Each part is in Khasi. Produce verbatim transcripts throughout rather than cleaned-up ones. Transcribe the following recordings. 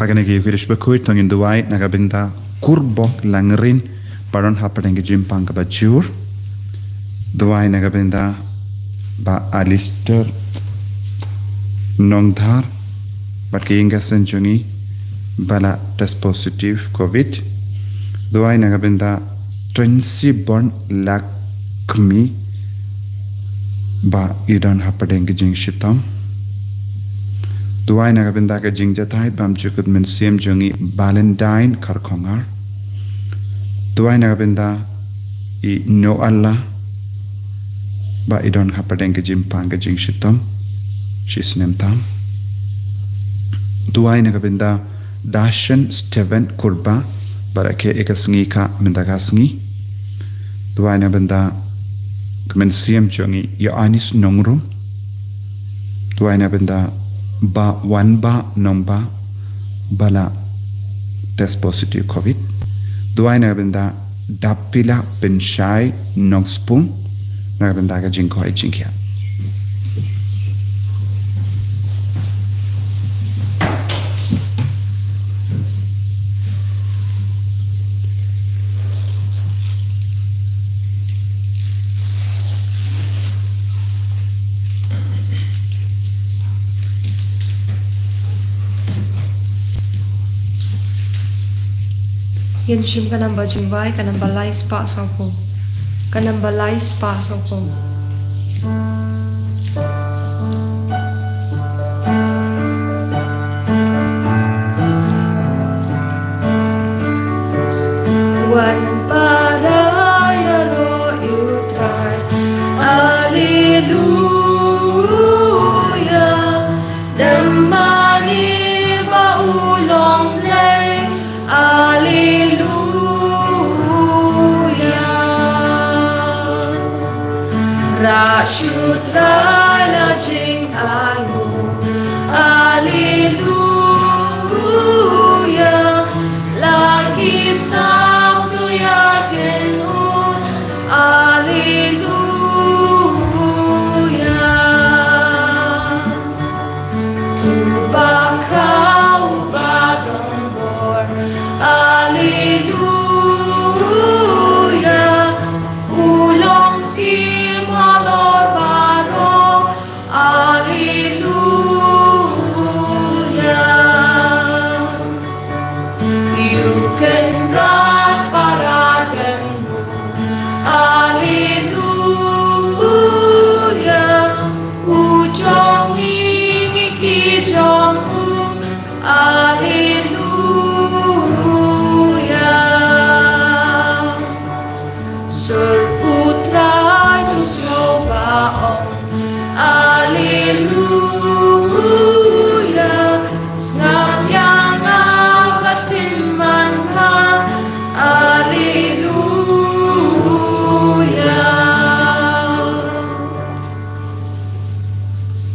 Kane ka Eucharist bakhuid to ngin duwai na ka bynta Kurbok Langrin, ba don hapdeng ka jingpang kaba jur. Duwai na ka bynta Bah Alistair Nongdhar, bad ka ïing ka sem jong ngi ba la test positive covid. Duwai na ka bynta Trency Born Lakmi, ba i don hapdeng ka jingshitom. Duwai na ka bynta ka jingjahthait bymjukut mynsiem jong ngi Valentine Kharkhongar. Duwai na ka bynta i Noella, ba i don hapdeng ka jingpang ka jingshitom shi snem tam. Duwai na ka bynta Dashan Steven Kurba, ba rakhe ïa ka sngi ka mynta ka sngi. Duwai na ka bynta ka mynsiem jong ngi Ïoannis Nongrum. Duwai na ka bynta Bah Wanbah Nongbah, ba la test positive covid. Duwai na ka bynta Dapila Pynshai Nongspung, na ka bynta ka jingkoit jingkhiah. Ngin shim ka namba jingduwai, ka namba lai spah sawphew. Ka namba lai spah sawphew. Wan para ïaroh ïa u Trai. Alleluia. Dem mane ba u long Blei. Alleluia. Rah sha u Trai la jingainguh. Alleluia. La ki sam tu ïa kin un. Alleluia. Uba khraw uba donbor. Alleluia. U long shim halor baroh. Alleluia. Ïa u Kynrad para donbor. Alleluia. U jong ngi ngi ki jong u. Alleluia. Sur u Trai tu sngewbha ong. Alleluia. Sngap ïa nga bad pynman nga. Alleluia.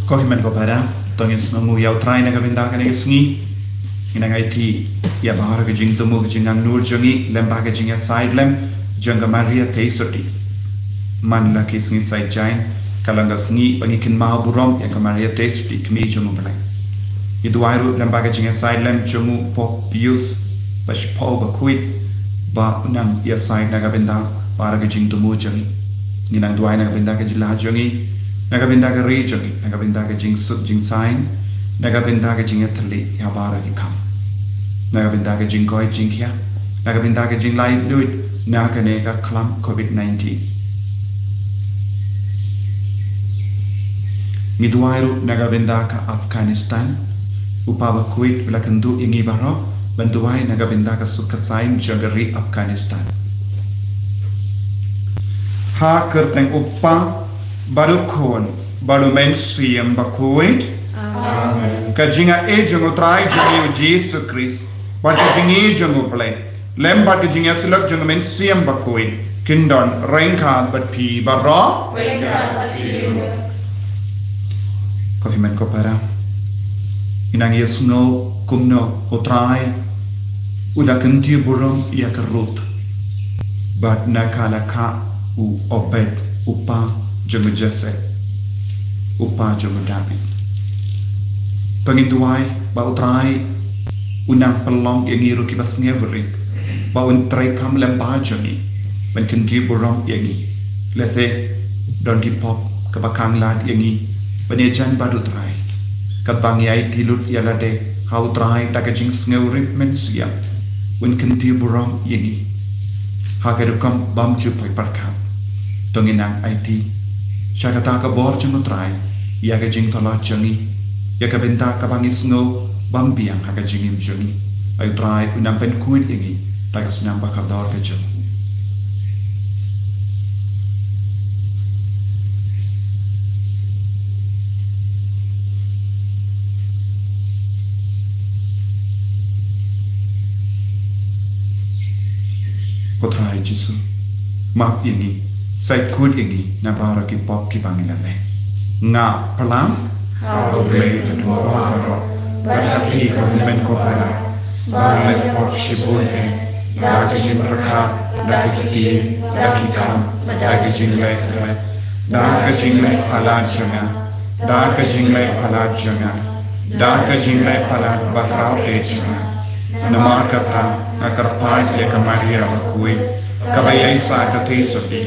Ko hynmen ko para, to ngin sngewnguh ïa u Trai na ka bynta kane ka sngi. Ngin nang aiti ïa baroh ka jingthmu ka jingangnud jong ngi lem bad ka jingïasaid lem jong ka Maria Theisotti. Man la ki sngi Saitjaiñ ka long ka sngi ba ngi kynmaw burom ïa ka Maria Theisotti, kmie jong u Blei. Ngi duwai ruh lem bad ka jingïasaid lem jong u Pope Pius ba shiphew ba khuid, ba u nang ïasaid na ka bynta baroh ka jingthmu jong ngi. Ngi nang duwai na ka bynta ka jylla jong ngi, na ka bynta ka ri jong ngi, na ka bynta ka jingsuk jingsaiñ, na ka bynta ka jingïatylli ïa baroh ki kam, na ka bynta ka jingkoit jingkhiah, na ka bynta ka jinglaitluid na kane ka khlam covid nineteen. Ngi duwai ruh na ka bynta ka Afghanistan. U Papa bakhuid u la kynduh ïa ngi baroh ban duwai na ka bynta ka suk ka saiñ jong ka ri Afghanistan. Ha ka kyrteng u Kpa bad u Khun bad u Mynsiem Bakhuid. Amen. Ka jingaiei jong u Trai jong ngi u Jisu Khrist bad ka jingïeit jong u Blei lem bad ka jingïasyllok jong u Mynsiem Bakhuid kin don ryngkat bad phi baroh. Ryngkat bad phi. Ko hynmen ko para, ngi nang ïasngew kumno u Trai u la kyntiew burom ïa ka Ruth, bad na ka la kha u Obed, u pa jong u Jesse, u pa jong u David. To ngin duwai ba u Trai Un nang pynlong ïa ngi ruh kiba sngewrit, ba un treikam lem bad jong ngi, ban kyntiew burom ïa ngi. Lehse don ki pop kaba khang lad ïa ngi ban ïajan bad U Trai, katba ngi aiti lut ïa lade ha U Trai da ka jingsngewrit mynsiem, un kyntiew burom ïa ngi ha ka rukom bym ju poi pyrkhat. To ngin nang aiti sha kata ka bor jong U Trai ïa ka jingtylli jong ngi, ïa ka bynta kaba ngi sngew bym biang ha ka jingim jong ngi. Ai U Trai, un nang pynkhuid ïa ngi da ka snam ba kordor ka jong U. Ko Trai Jisu, map ïa ngi, sa khuid ïa ngi na baroh ki pop kiba ngi la leh. Nga pyrshang ha U Blei Trai baroh, bad ha phi ko hynmen ko para, ba nga la leh pop shibun eh, da ka jingpyrkhat, da ka ktien, da ki kam, da ka jingleh, da ka jingleh palat jong nga, da ka jingleh palat jong nga, da ka jingleh palat bakhraw eh jong nga. Namar kata nga kyrpad ïa ka Maria bakhuid, kaba ïaisah ka theisotti,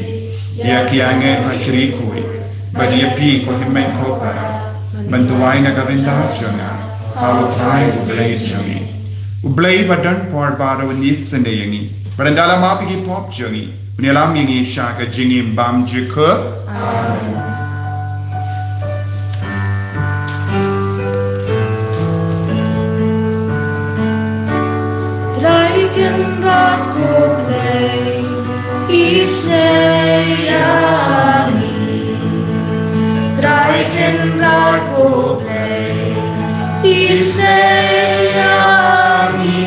ïa ki angel bad ki riewkhuid, bad ïa phi ko hynmen ko para, ban duwai na ka bynta jong nga ha U Trai U Blei jong ngi. U Blei ba don por baroh un isynei ïa ngi, bad ynda la map ïa ki pop jong ngi, un ïalam ïa ngi sha ka jingim bymjukut. Amen. Trai Kynrad ko Blei, isynei ïa ngi. Trai Kynrad ko Blei, isynei ïa ngi.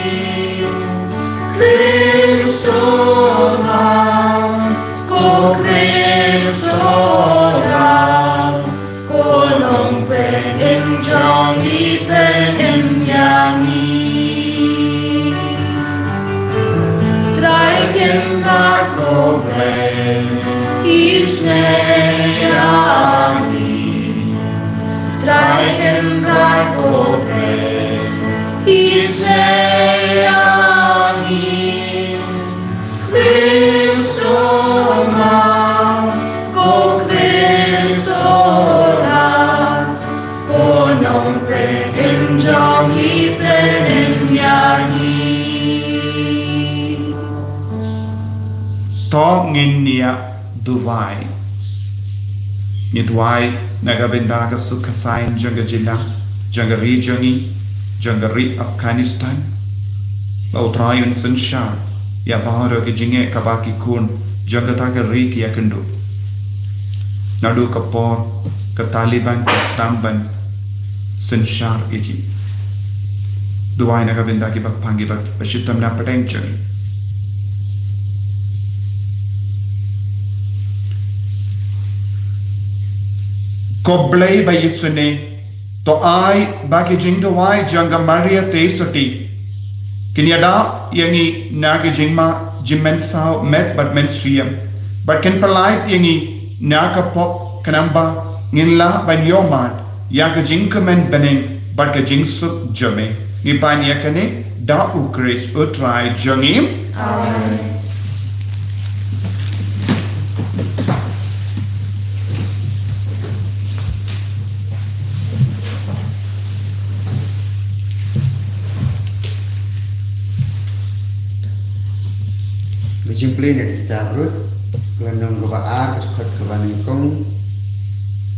Khrist u wan, ko Khrist u wan, ko Nongpynim jong ngi, pynim ïa ngi. Trai Kynrad ko Blei, isynei ïa ngi. Trai Kynrad ko Blei, isynei ïa ngi. Khrist u wan, ko Khrist u wan, ko Nongpynim jong ngi, pynim ïa ngi. To ngin ïa duwai. Ngi duwai na ka bynta ka suk ka saiñ jong ka jylla, jong ka ri jong ngi, jong ka ri Afghanistan. Ba U Trai un synshar ïa baroh ka jingeh kaba ki khun jong kata ka ri ki ïakynduh. Naduh ka por ka Taliban ka sdang ban synshar ïa ki. Duwai na ka bynta kiba pang, kiba shitom na pdeng jong ngi. Ko Blei ba isynei, to ai ba ki jingduwai jong ka Maria Theisotti kin ïada ïa ngi na ka jingma jingmynsaw met bad mynsiem, bad kin pyllait ïa ngi na ka pop, khnang ba ngin lah ban ïohmad ïa ka jingkmen bneng bad ka jingsuk jong me. Ngi pan ïa kane da U Khrist U Trai jong ngi. Amen. Ba jingpule na ka kitab Ruth, ka lynnong kaba ar, ka dkhot kaba nyngkong,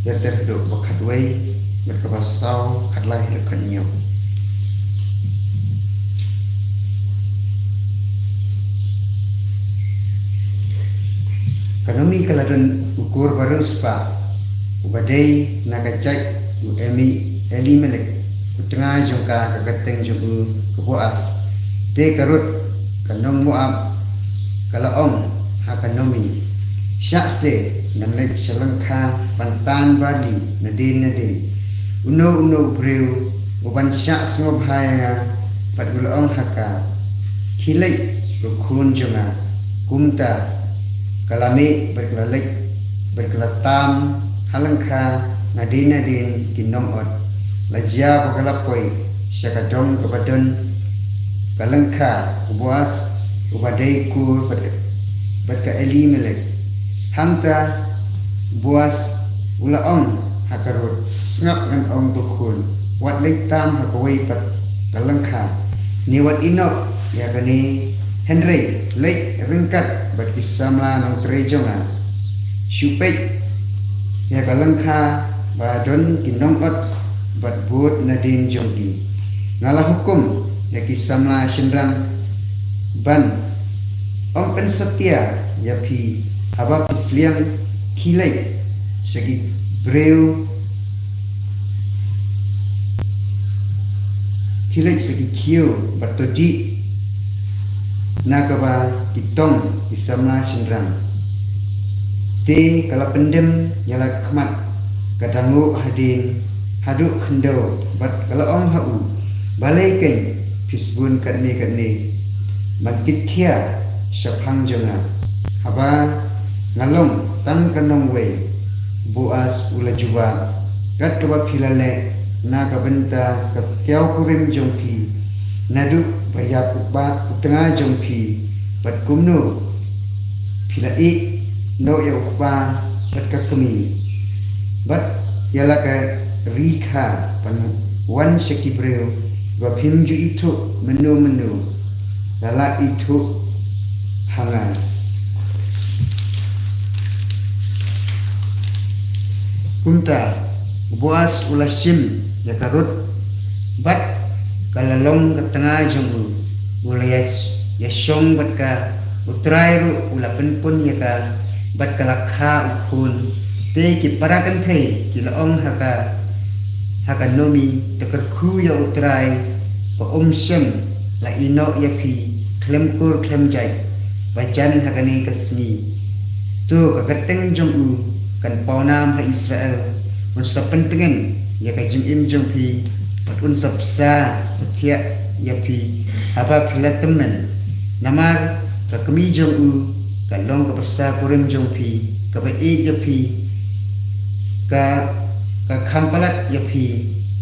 ter ter haduh ba khatwei, bad kaba saw, khatlai haduh khathynñiew. Ka Naomi ka la don u kur ba riewspah, uba dei na ka jait u Emi-, Elimelek, u tnga jong ka, ka kyrteng jong u ka Boas. Te ka Ruth, ka nong Moab, ka la ong ha ka Naomi, "Shah se, ngan leit sha lyngkha ban tan barli nadien nadien. Uno uno u briew u ban shah sngewbha ïa nga, bad u la ong ha ka, 'Khie leit, ko khun jong nga.' Kumta ka la mih bad ka la leit, bad ka la tam ha lyngkha nadien nadien ki nongïaid. La jia ba ka la poi sha ka dong kaba don ka lyngkha u Boas, uba dei kur bad, bad ka Elimelek. Hangta u Boas u la ong ha ka Ruth, "Sngap, ngan ong, ko khun, wat leit tam ha kawei pat ka lyngkha, ne wat ïehnoh ïa kane, hynrei leit ryngkat bad ki samla nongtrei jong nga. Shu peit ïa ka lyngkha ba don ki nongot bad bud nadien jong ki. Nga la hukum ïa ki samla shynrang ban ym pynsatia ïa phi haba phi sliang khie leit sha ki briew, khie leit sha ki khiew bad to jih na kaba ki tong ki samla shynrang." Te ka la pyndem ïa la ka khmat, ka da nguh hadien haduh khyndew, bad ka la ong ha u, "Balei keiñ phi sbun katne katne ban kit khia shaphang jong nga, haba nga long tang ka nongwei?" U Boas u la jubab, "Kat kaba phi la leh na ka bynta ka kiaw kurim jong phi, naduh ba ïap u kpa u tnga jong phi, bad kumno phi la ïehnoh ïa u kpa bad ka kmie, bad ïa la ka ri kha ban wan sha ki briew, ba phim ju ithuh mynno mynno, la la ithuh ha nga." Kumta u Boas u la shim ïa ka Ruth, bad ka la long ka tnga jong u. U la ïa, ïashong bad ka, u Trai ruh u la pynpun ïa ka, bad ka la kha u khun. Te ki para kynthei ki la ong ha ka, ha ka Naomi, "To kyrkhu ïa u Trai, ba um shym la ïehnoh ïa phi khlem kur khlem jait ba jan ha kane ka sngi. To ka kyrteng jong u kan pawnam ha Israel, un sa pyntngen ïa ka jingim jong phi, bad un sa bsa sa thiah ïa phi haba phi la tymmen. Namar ka kmie jong u ka long ka bsa kurim jong phi, kaba ïeit ïa phi, ka, ka kham palat ïa phi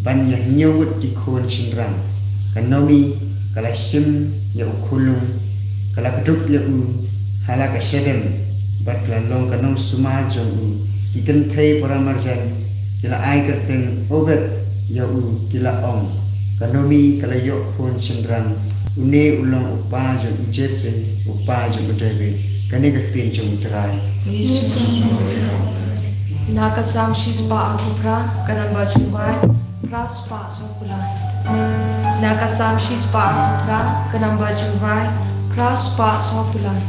ban ïa hynñiew ngut ki khun shynrang." Ka Naomi ka la shim ïa u khunlung, ka la kdup ïa u ha la ka shadem, bad ka la long ka nongsumar jong u. Ki kynthei para marjan ki la ai kyrteng Obed ïa u, ki la ong, "Ka Naomi ka la ïoh khun shynrang, une u long u kpa jong u Jesse, u kpa jong u David." Kane ka ktien jong u Trai. Na ka Salm shispah arphew phra, ka namba jingwai phra spah sawphew lai. Na ka Salm shispah arphew phra, ka namba jingwai phra spah sawphew lai.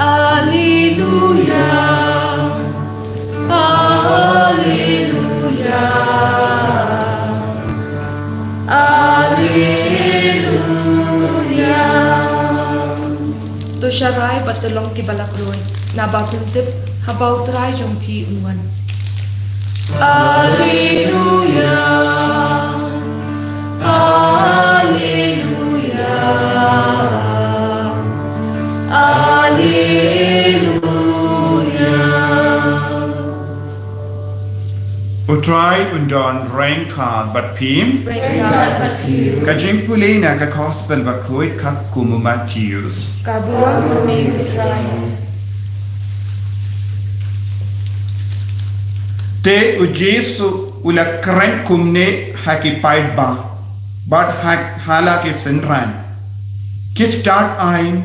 Alleluia. Alleluia. sharai bad to long kiba la kloi, naba phin tip haba U Trai jong phi un wan. Alleluia. Alleluia. Alleluia. U Trai un don ryngkat bad phi. Ryngkat bad phi. Ka jingpule na ka Gospel bakhuid katkum u Mathaios. Ka burom ha me, U Trai. Te U Jisu u la kren kumne ha ki paidbah bad ha, ha la ki synran. Ki stad aiñ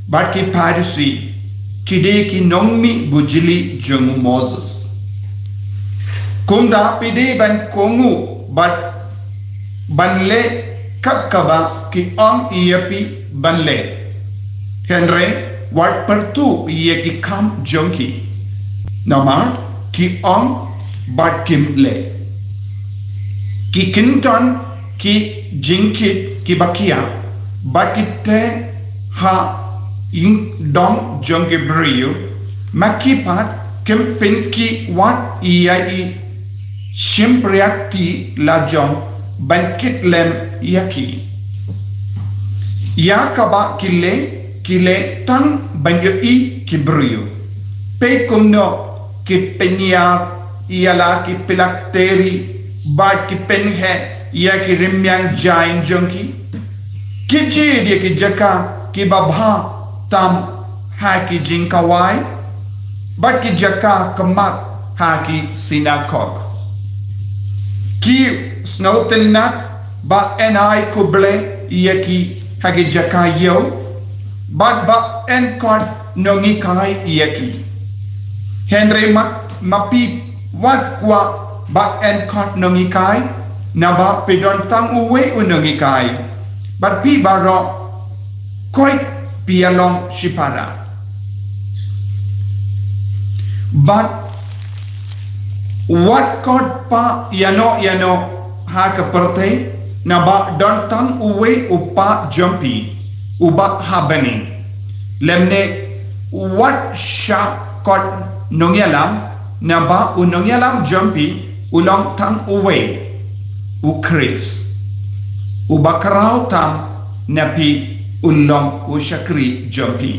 bad ki Pharisi ki dei ki nongmihbujli jong u Moses. Kumta phi dei ban kohnguh bad ban leh kat kaba ki ong ïa phi ban leh. Hynrei wat pyrtuh ïa ki kam jong ki. Namar ki ong bad kim leh. Ki kyndon ki jingkit kiba khia bad ki teh ha ïing dong jong ki briew, ma ki pat kim pynkhih wat ïa i shympriahti la jong ban kit lem ïa ki. Ïa kaba ki leh, ki leh tang ban ïohi ki briew. Peit kumno ki pynïar ïa la ki phyllactery bad ki pynheh ïa ki rmiang jaiñ jong ki. Ki jied ïa ki jaka kiba bha tam ha ki jingkhawai bad ki jaka khmat ha ki synagog. Ki sngewtynnat ba yn ai khublei ïa ki ha ki jaka ïew bad ba yn khot nonghikai ïa ki. Hynrei ma, ma phi, wat kwah ba yn khot nonghikai, naba phi don tang uwei u nonghikai, bad phi baroh koit phi ïa long shipara. Bad wat khot Pa ïano ïano ha ka pyrthei, naba don tang uwei u Pa jong phi uba ha bneng. Lymne wat shah khot nongïalam, naba u nongïalam jong phi u long tang uwei, u Khrist. Uba khraw tam na phi un long u shakri jong phi.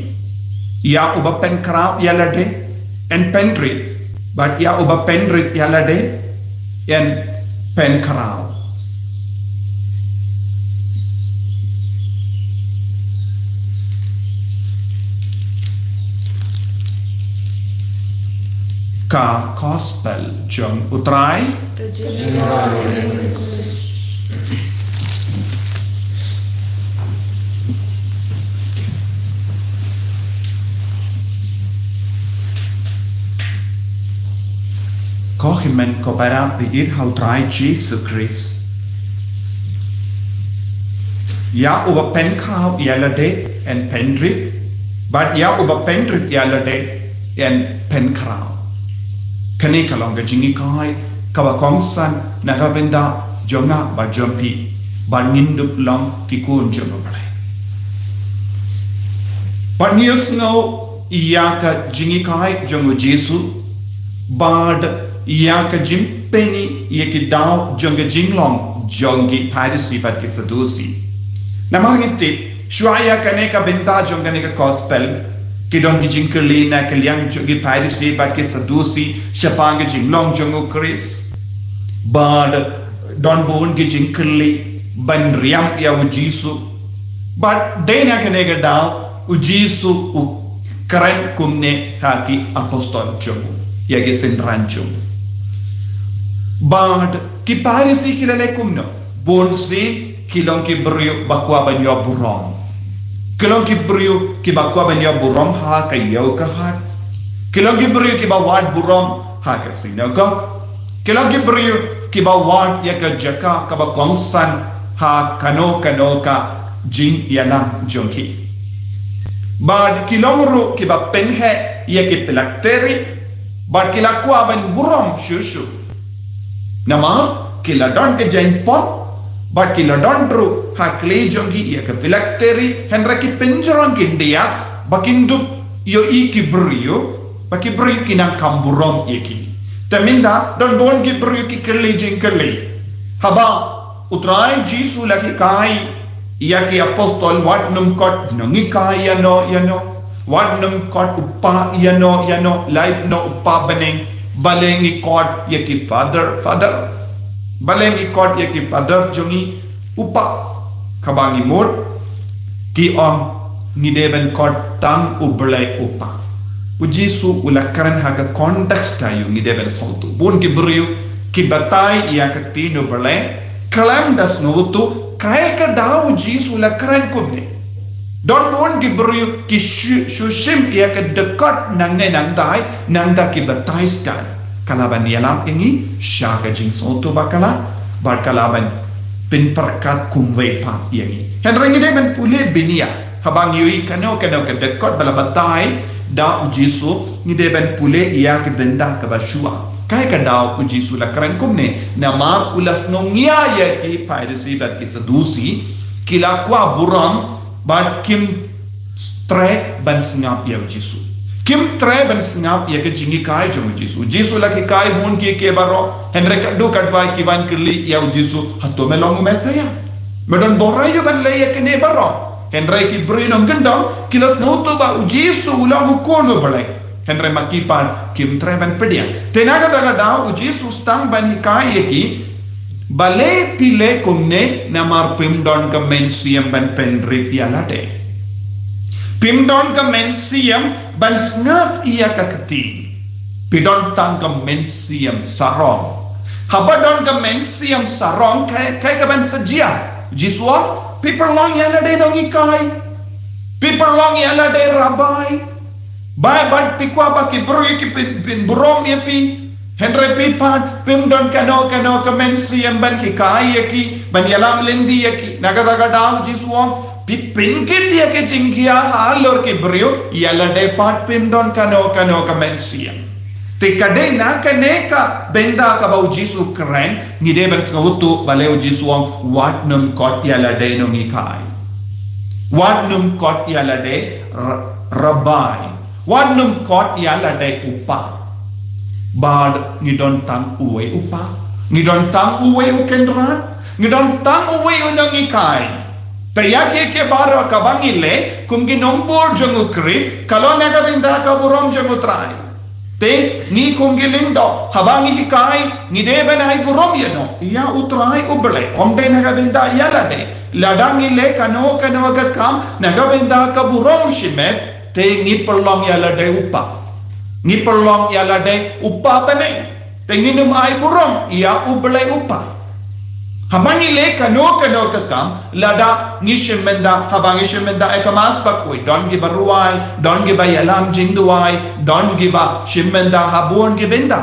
Ïa uba pynkhraw ïa lade yn pynrit, bad ïa uba pynrit ïa lade yn pynkhraw. Ka Gospel jong U Trai. Ko hynmen ko para phi ïeit ha U Trai Jisu Khrist. Ïa uba pynkhraw ïa lade yn pynrit, bad ïa uba pynrit ïa lade yn pynkhraw. Kane ka long ka jinghikai kaba kongsan na ka bynta jong nga bad jong phi, bad ngin dup long ki khun jong U Blei. Bad ngi ïohsngew ïa ka jinghikai jong U Jisu, bad ïa ka jingpyni ïa ki daw jong ka jinglong jong ki Pharisi bad ki Sadusi. Namar ngi tip, shuwa ïa kane ka bynta jong kane ka Gospel, ki don ki jingkylli na ka liang jong ki Pharisi bad ki Sadusi shaphang ka jinglong jong U Khrist. Bad don bun ki jingkylli ban riam ïa U Jisu. Bad dei na kane ka daw U Jisu u kren kumne ha ki apostol jong u, ïa ki synran jong u. Bad ki Pharisi ki la leh kumno? Bunsien ki long ki briew ba kwah ban ïoh burom. Ki long ki briew kiba kwah ban ïoh burom ha ka ïew ka hat. Ki long ki briew kiba wad burom ha ka synagog. Ki long ki briew kiba wad ïa ka jaka kaba kongsan ha kano kano ka jingïalang jong ki. Bad ki long ruh kiba pynheh ïa ki phylactery, bad ki la kwah ban burom shuh shuh. Namar ki la don ka jaiñpop, bad ki la don ruh ha khlei jong ki ïa ka phylactery, hynrei ki pynjrong khyndiat ba kin dup ïohi ki briew, ba ki briew ki nang kham burom ïa ki. Te mynta don bun ki briew ki kylli jingkylli. Haba U Trai Jisu la hikai ïa ki apostol, wat nym khot nonghikai ïano ïano, wat nym khot u Pa ïano ïano, lait noh u Pa bneng. Balei ngi khot ïa ki Father, Father? Balei ngi khot ïa ki Father jong ngi u Pa? Kaba ngi mut ki ong ngi dei ban khot tang U Blei U Pa. U Jisu u la kren ha ka context aïu ngi dei ban sngewthuh? Bun ki briew ki batai ïa ka ktien U Blei, khlem da sngewthuh kaei ka daw U Jisu la kren kumne. Don bun ki briew ki shu- shu shim ïa ka dkhot nangne nangtai, nangta ki batai stad. Ka la ban ïalam ïa ngi sha ka jingsngewthuh bakla, bad ka la ban pynpyrkhat kumwei pat ïa ngi. Hynrei ngi dei ban pule bniah, haba ngi ïohi kano kano ka dkhot ba la batai da U Jisu, ngi dei ban pule ïa ka bynta kaba shuwa. Kaei ka daw U Jisu la kren kumne? Namar u la sngewngia ïa ki Pharisi bad ki Sadusi, ki la kwah burom bad kim treh ban sngap ïa U Jisu. Kim treh ban sngap ïa ka jinghikai jong U Jisu. U Jisu la hikai bun ki kiei baroh, hynrei katto katne ki wan kylli ïa U Jisu, hato me long u Messaïah? Me don bor aïu ban leh ïa kine baroh? Hynrei ki briew nongkyndong ki la sngewthuh ba U Jisu u long u Khun U Blei. Hynrei ma ki pat kim treh ban pdiang. Te na kata ka daw U Jisu sdang ban hikai ïa ki, balei phi leh kumne? Namar phim don ka mynsiem ban pynrit ïa lade. Phim don ka mynsiem ban sngap ïa ka ktien. Phi don tang ka mynsiem sarong. Haba don ka mynsiem sarong, kaei, kaei ka ban sa jia? U Jisu u ong, phi pynlong ïa lade nonghikai. Phi pynlong ïa lade rabbi. Bad, bad phi kwah ba ki briew ki pyn- pynburom ïa phi. Hynrei phi pat phim don kano kano ka mynsiem ban hikai ïa ki, ban ïalam lynti ïa ki. Na kata ka daw U Jisu u ong, phi pynkit ïa ki jingkhia halor ki briew, ïa lade pat phim don kano kano ka mynsiem. Te ka dei na kane ka bynta kaba U Jisu u kren, ngi dei ban sngewthuh balei U Jisu u ong, wat nym khot ïa lade nonghikai. Wat nym khot ïa lade r- rabbi. Wat nym khot ïa lade u Pa. Bad ngi don tang uwei u Pa. Ngi don tang uwei u Kynrad. Ngi don tang uwei u Nonghikai. Te ïa kiei kiei baroh kaba ngi leh kum ki nongbud jong U Khrist, ka long na ka bynta ka burom jong U Trai. Te ngi kum ki lyngdoh, haba ngi hikai, ngi dei ban ai burom ïano? Ïa U Trai U Blei. Ym dei na ka bynta ïa lade. Lada ngi leh kano kano ka kam na ka bynta ka burom shimet, te ngi pynlong ïa lade u Pa. Ngi pynlong ïa lade u Pa bneng. Te ngin ym ai burom ïa U Blei U Pa. Haba ngi leh kano kano ka kam, lada ngi shim bynta, haba ngi shim bynta ïa ka Mass Bakhuid, don kiba rwai, don kiba ïalam jingduwai, don kiba shim bynta ha bun ki bynta.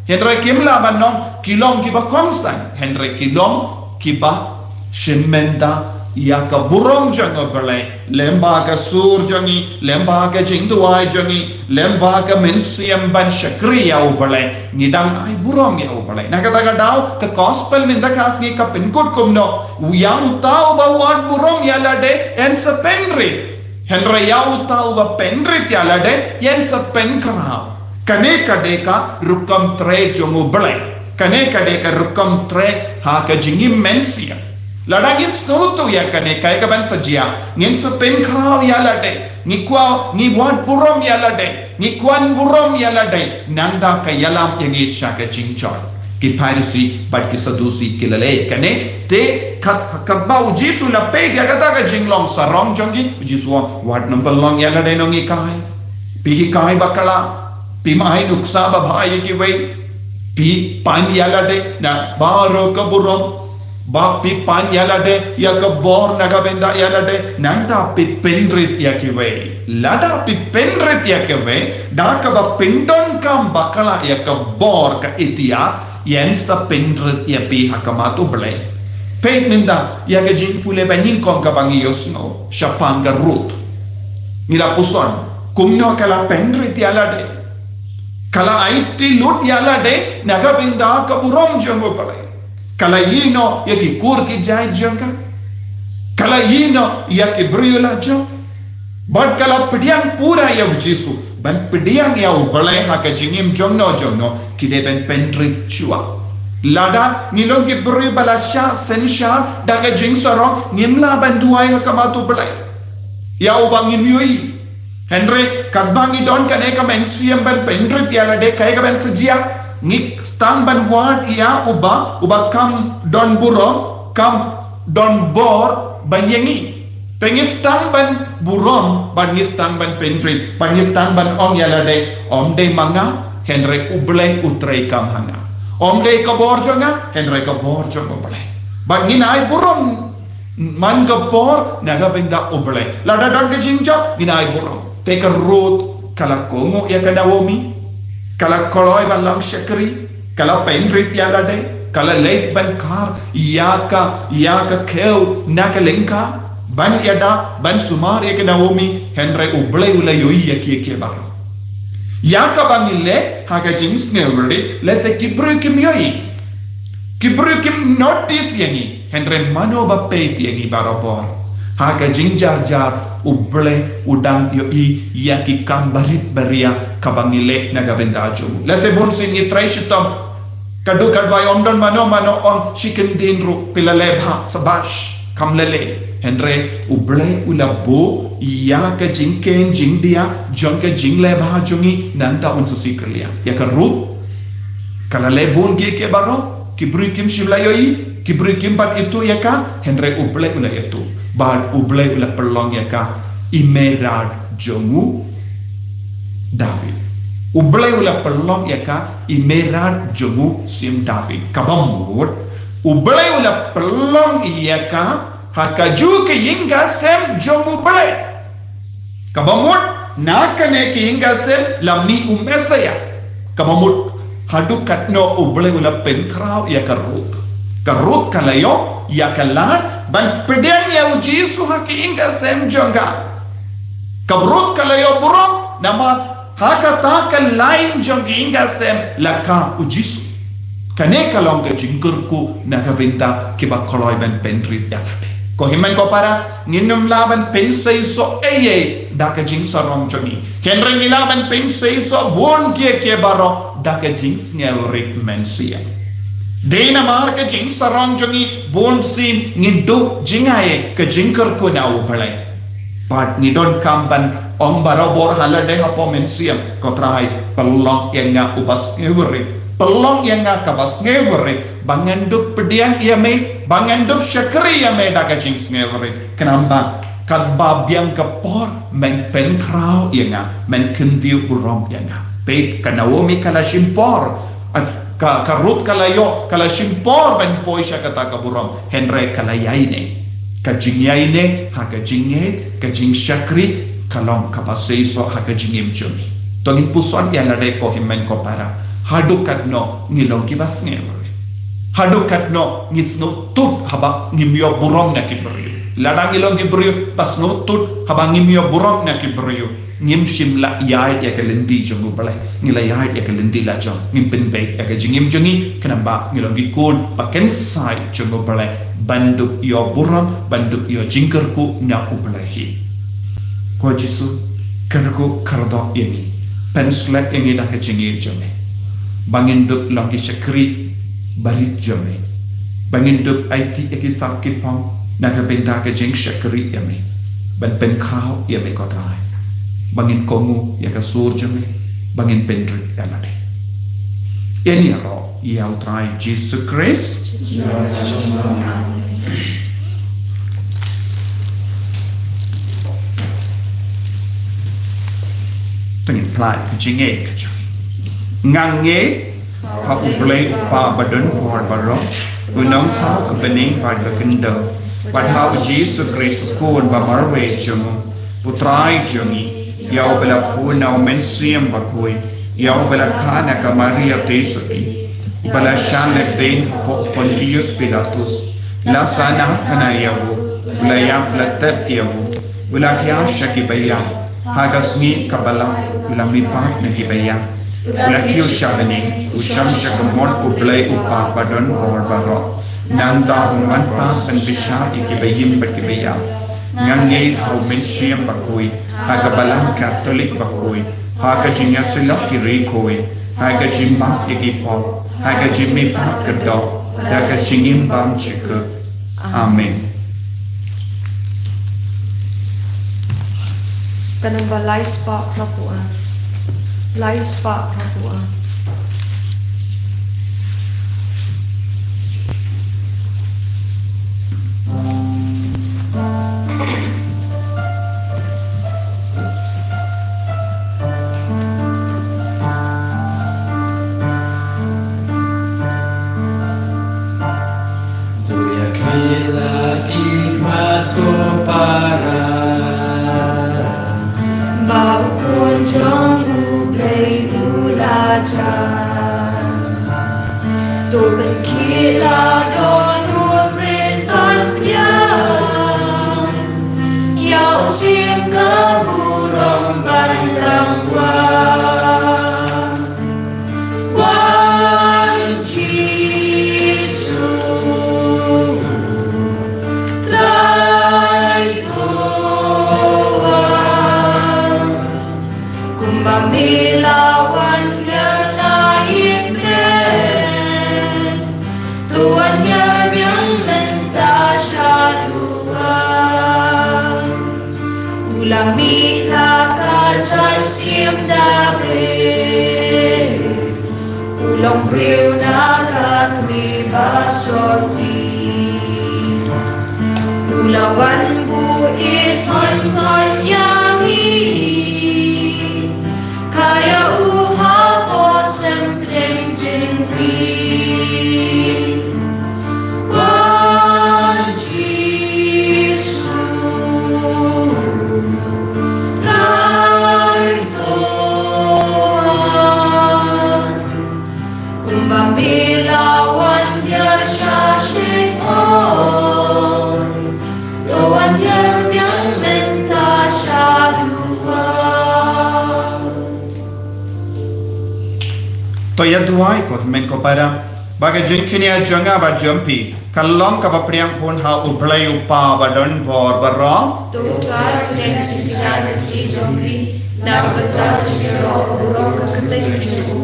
Hynrei kim lah ban long ki long kiba kongsan, hynrei ki long kiba shim bynta ïa ka burom jong U Blei, lem bad ka sur jong ngi, lem bad ka jingduwai jong ngi, lem bad ka mynsiem ban shakri ïa U Blei, ngi dang ai burom ïa U Blei. Na kata ka daw, ka gospel mynta ka sngi ka pynkut kumno? Ïa uta uba wad burom ïa lade, yn sa pynrit. Hynrei ïa uta uba pynrit ïa lade, yn sa pynkhraw. Kane ka dei ka rukom trei jong U Blei. Kane ka dei ka rukom trei ha ka jingim mynsiem. Lada ngim sngewthuh ïa kane, kaei ka ban sa jia? Ngin sa pynkhraw ïa lade. Ngi kwah, ngi wad burom ïa lade. Ngi kwah burom ïa lade. Nangta ka ïalam ïa ngi sha ka jingjot. Ki Pharisi bad ki Sadusi ki la leh kane, te kat- katba U Jisu u la peit ïa kata ka jinglong sarong jong ki, U Jisu u ong, wat nym pynlong ïa lade nonghikai. Phi hikai bakla, phim ai nuksa babha ïa kiwei, phi pan ïa lade na baroh ka burom, ba phi pan ïa lade ïa ka bor na ka bynta ïa lade, nangta phi pynrit ïa kiwei. Lada phi pynrit ïa kiwei, da kaba pyndonkam bakla ïa ka bor ka iktiar, yn sa pynrit ïa phi ha khmat U Blei. Peit mynta ïa ka jingpule ba nyngkong kaba ngi ïohsngew shaphang ka Ruth. Ngi la puson kumno ka la pynrit ïa lade. Ka la aiti lut ïa lade na ka bynta ka burom jong U Blei. Ka la ïehnoh ïa ki kur ki jait jong ka. Ka la ïehnoh ïa ki briew la jong. Bad ka la pdiang pura ïa u Jisu, ban pdiang ïa U Blei ha ka jingim jongno jongno, ki dei ban pynrit shuwa. Lada ngi long ki briew ba la shah synshar da ka jingsarong, ngim lah ban duwai ha khmat U Blei ïa uba ngim ïohi. Hynrei katba ngi don kane ka mynsiem ban pynrit ïa lade, kaei kaban sa jia? Ngi sdang ban wad ïa uba, uba kham don burom, kham don bor ban ïa ngi. Te ngi sdang ban burom, bad ngi sdang ban pynrit, bad ngi sdang ban ong ïa lade, ym dei ma nga, hynrei U Blei u treikam ha nga. Ym dei ka bor jong nga, hynrei ka bor jong U Blei. Bad ngin ai burom man ka bor na ka bynta U Blei. Lada don ka jingjop, ngin ai burom. Te ka Ruth ka la kohnguh ïa ka Naomi, ka la kloi ban long shakri, ka la pynrit ïa lade, ka la leit ban kar ïa ka, ïa ka khew na ka lyngkha, ban ïada, ban sumar ïa ka Naomi, hynrei U Blei u la ïohi ïa ki, ïa ki baroh. Ïa kaba ngi leh ha ka jingsngewrit, lehse ki briew kim ïohi, ki briew kim notice ïa ngi, hynrei mano ba peit ïa ngi barabor? Ha ka jingjarjar U Blei u dang ïohi ïa ki kam barit baria kaba ngi leh na ka bynta jong u. Lehse bun sien ngi trei shitom, ka dei katba ym don mano mano, ong shi kyntien ruh, phi la leh bha, sabash, kham leh leh. Hynrei U Blei u la buh ïa ka jingkheiñ jingdiah jong ka jingleh bha jong ngi, nangta un sa shu kylliang. Ïa ka Ruth, ka la leh bun kiei kiei baroh, ki briew kim shym la ïohi, ki briew kim pat ithuh ïa ka, hynrei U Blei u la ithuh. Bad U Blei u la pynlong ïa ka i mei rad jong u David. U Blei u la pynlong ïa ka i mei rad jong u Syiem David. Kaba mut, U Blei u la pynlong ïa ka ha kajuh ka ïing ka sem jong U Blei. Kaba mut, na kane ka ïing ka sem la mih u Messaïah. Kaba mut, haduh katno U Blei u la pynkhraw ïa ka Ruth. Ka Ruth ka la ïoh ïa ka lad ban pdiang ïa u Jisu ha ka ïing ka sem jong ka. Ka Ruth ka la ïoh burom, namar ha kata ka line jong ka ïing ka sem la kha u Jisu. Kane ka long ka jingkyrkhu na ka bynta kiba kloi ban pynrit ïa lade. Ko hynmen ko para, ngin ym lah ban pynseisoh ei ei da ka jingsarong jong ngi. Hynrei ngi lah ban pynseisoh bun kiei kiei baroh da ka jingsngewrit mynsiem. Dei namar ka jingsarong jong ngi bun sien ngi duh jngai ka jingkyrkhu na U Blei. Bad ngi donkam ban ong barabor ha lade hapoh mynsiem, ko Trai, pynlong ïa nga uba sngewrit. Pynlong ïa nga kaba sngewrit, ba ngan dup pdiang ïa me, ba ngan dup shakri ïa me da ka jingsngewrit. Khnang ba katba biang ka por men pynkhraw ïa nga, men kyntiew burom ïa nga. Peit, ka Naomi ka la shim por, ka, ka Ruth ka la ïoh, ka la shim por ban poi sha kata ka burom. Hynrei ka la ïaineh. Ka jingïaineh ha ka jingngeit, ka jingshakri, ka long kaba seisoh ha ka jingim jong ngi. To ngin puson ïa lade ko hynmen ko para. Haduh katno ngi long kiba sngewrit? Haduh katno ngi sngewthuh haba ngim ïoh burom na ki briew? Lada ngi long ki briew ba sngewthuh haba ngim ïoh burom na ki briew, ngim shym la ïaid ïa ka lynti jong U Blei. Ngi la ïaid ïa ka lynti la jong. Ngim pynbeit ïa ka jingim jong ngi, khnang ba ngi long ki khun ba kynsai jong U Blei, ban dup ïoh burom, ban dup ïoh jingkyrkhu na U Blei hi. Ko Jisu, kyrkhu kyrdoh ïa ngi. Pynslek ïa ngi da ka jingïeit jong me, ba ngin dup long ki shakri barit jong me, ba ngin dup aiti ïa ki sap ki phong na ka bynta ka jingshakri ïa me, ban pynkhraw ïa me ko Trai, ba ngin kohnguh ïa ka sur jong me, ba ngin pynrit ïa lade. Ïa ngi ïaroh ïa U Trai Jisu Khrist. To ngin phla ïa ka jingngeit ka jong ngi. Nga ngeit ha U Blei U Kpa ba don bor baroh, U Nongthaw ka bneng bad ka khyndew, bad ha U Jisu Khrist U Khun ba marwei jong U, U Trai jong ngi, ïa uba la bun na U Mynsiem Bakhuid, ïa uba la kha na ka Maria Theisotti, uba la shah lehbeiñ hapoh Pontius Pilatus, la sahnarphna ïa u, u la ïap, la tep ïa u, u la hiar sha kiba ïap, ha ka sngi kaba lai u la mihpat na kiba ïap, u la kiew sha bneng, u shong sha ka mon U Blei U Kpa ba don bor baroh. Nangta un wan pat ban bishar ïa kiba im bad kiba ïap. Nga ngeit ha U Mynsiem Bakhuid, ha ka Balang Katholik Bakhuid, ha ka jingïasyllok ki riewkhuid, ha ka jingmap ïa ki pop, ha ka jingmihpat ka doh, da ka jingim bymjukut. Amen. Ka namba lai spah phra phew ar. Lai spah phra phew ar. To ïa khmih la ki khmat ko para, ba u khun jong U Blei u la jan. To pynkhih la don u printan ïa, ïa u sim ka burom ban dang wan. Wan Jisu, Trai to wan. Kumba me la wan hiar na ïing kmen, to wan hiar biang mynta shaduh. U la mih na ka jaiñ siem da beh, u long briew na ka kmie ba soti. U la wan buh ïa thon thon ïa ngi, ka ïa u hapoh sem pdeng jingri. Wan Jisu, Trai to wan. Kumba me la wan hiar sha shyntur, to wan hiar biang mynta shaduh. To ïa duwai ko hynmen ko para, ba ka jingkñia jong nga bad jong phi kan long kaba pdiang hun ha U Blei U Kpa ba don bor baroh. To U Trai pdiang ka jingkñia na ka jingim jong phi, na ka bynta ka jingïaroh burom ka kyrteng jong U,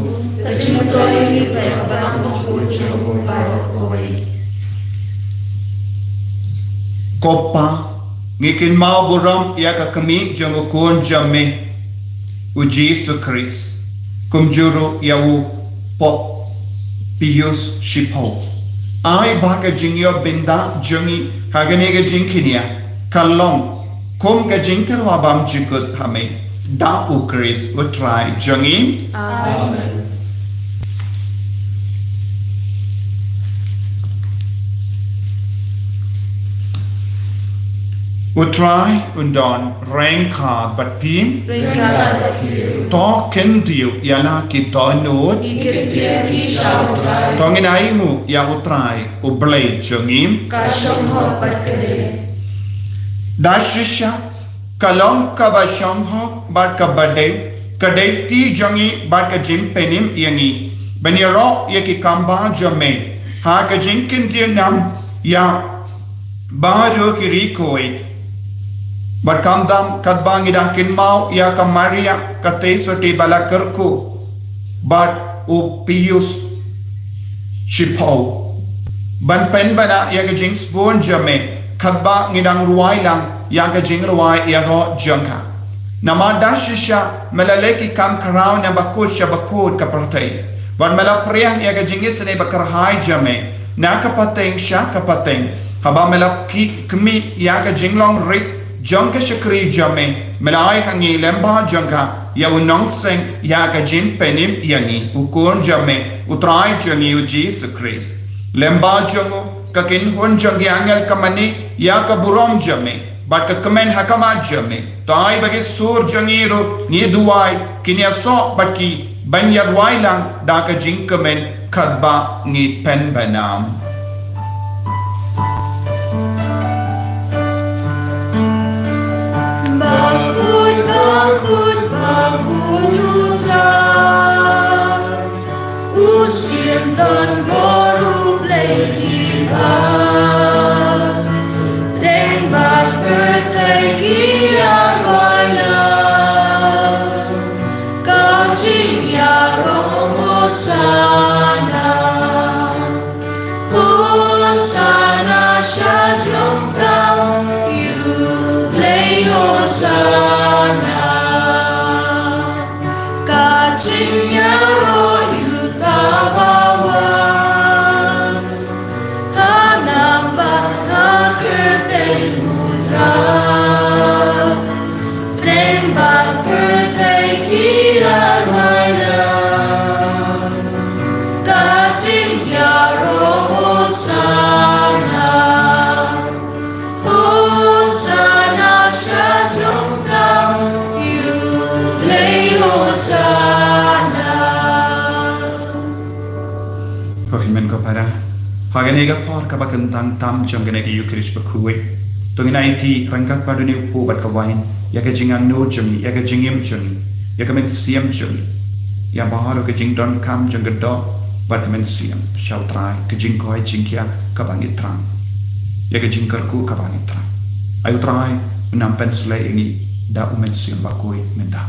ka jingmyntoi ïa ngi bad ïa ka balang jong U baroh kawei. Ko Pa, ngi kynmaw burom ïa ka kmie jong U Khun jong me, U Jisu Khrist, kumjuh ruh ïa u Pope Pius shiphew. Ai ba ka jingïoh bynta jong ngi ha kane ka jingkñia kan long kum ka jingtyrwa bymjukut ha me, da U Khrist U Trai jong ngi. Amen. U Trai un don ryngkat bad phi. Ryngkat bad phi. To kyntiew ïa la ki dohnud. Ngi kyntiew ïa ki sha U Trai. To ngin ai nguh ïa U Trai U Blei jong ngi. Ka shong hok bad ka dei. Da shisha ka long kaba shong hok bad kaba dei, ka dei ti jong ngi bad ka jingpynim ïa ngi ban ïaroh ïa ki kam ba jong me ha ka jingkyntiew nam ïa baroh ki riewkhuid. Bad khamtam katba ngi dang kynmaw ïa ka Maria ka tei sotti ba la kyrkhu bad u Pius shiphew, ban pynbna ïa ka jingsbun jong me katba ngi dang rwai lang ïa ka jingrwai ïaroh jong ka. Namar da shisha me la leh ki kam khraw na bakut sha bakut ka pyrthei, bad me la pdiang ïa ka jingisynei bakyrhai jong me na ka pateng sha ka pateng. Haba me la ki khmih ïa ka jinglong rit jong ka shakri jong me, me la ai ha ngi lem bad jong ka ïa u nongseng ïa ka jingpynim ïa ngi, U Khun jong me, U Trai jong ngi U Jisu Khrist. Lem bad jong u ka kynhun jong ki angel ka mane ïa ka burom jong me bad ka kmen ha khmat jong me. To ai ba ki sur jong ngi ruh ngi duwai, kin ïasoh bad ki ban ïa rwai lang da ka jingkmen katba ngi pynbna. Bakut, bakut, bakut U Trai, U Syiem don bor U Blei ki ba deng bad pyrthei. Hosanna, Hosanna, sha jrong tam ïa U Blei, Hosanna. Ka jingïaroh ïa uta uba wan ha nam bad ha kyrteng U Trai. Bneng bad pyrthei ki ïaroh ïa ka jingïaroh. Hosanna, Hosanna, sha jrong tam ïa U Blei, Hosanna. Ko hynmen ko para, ha kane ka por kaba kyntang tam jong kane ka Eukharist bakhuid, to ngin aiti ryngkat bad une u kpu bad ka wain ïa ka jingangnud jong ngi, ïa ka jingim jong ngi, ïa ka mynsiem jong ngi, ïa baroh ka jingdonkam jong ka doh bad ka mynsiem sha U Trai, ka jingkoit jingkhiah kaba ngi thrang, ïa ka jingkyrkhu kaba ngi thrang. Ai U Trai un nang pynsleh ïa ngi da U Mynsiem Bakhuid mynta.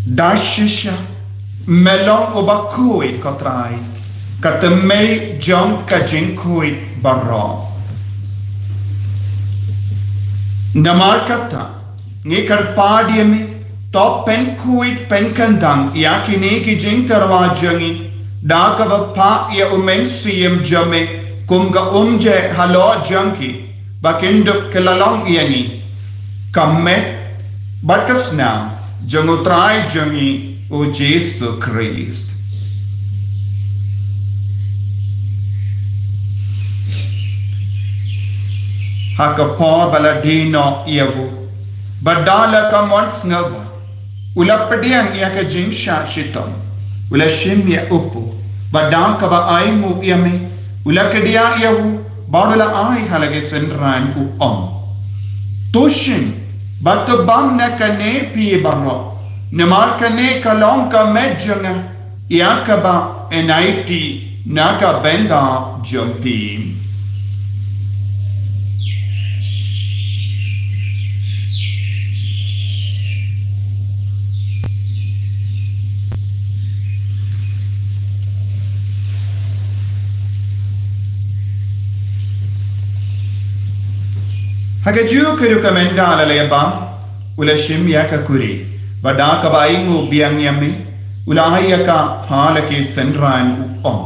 Da shisha Me long uba khuid, ko Trai, ka tymmen jong ka jingkhuid baroh. Namar kata, ngi kyrpad ïa Me, to pynkhuid pynkyndang ïa kine ki jingtyrwa jong ngi da kaba phah ïa U Mynsiem jong Me kum ka umjai halor jong ki, ba kin dup ki la long ïa ngi ka met bad ka snam jong U Trai jong ngi U Jisu Khrist. Ha ka por ba la die noh ïa u, bad da la ka mon sngewbha, u la pdiang ïa ka jingshah shitom, u la shim ïa u kpu, bad da kaba ainguh ïa Me, u la kdiah ïa u, bad u la ai ha la ki synran, u ong: To shim bad to bam na kane phi baroh, namar kane ka long ka met jong nga, ïa kaba yn aiti na ka bynta jong phi. Ha kajuh ka rukom, ynda la leit bam, u la shim ïa ka kuri, bad da kaba ainguh biang ïa Me, u la ai ïa ka ha la ki synran, u ong: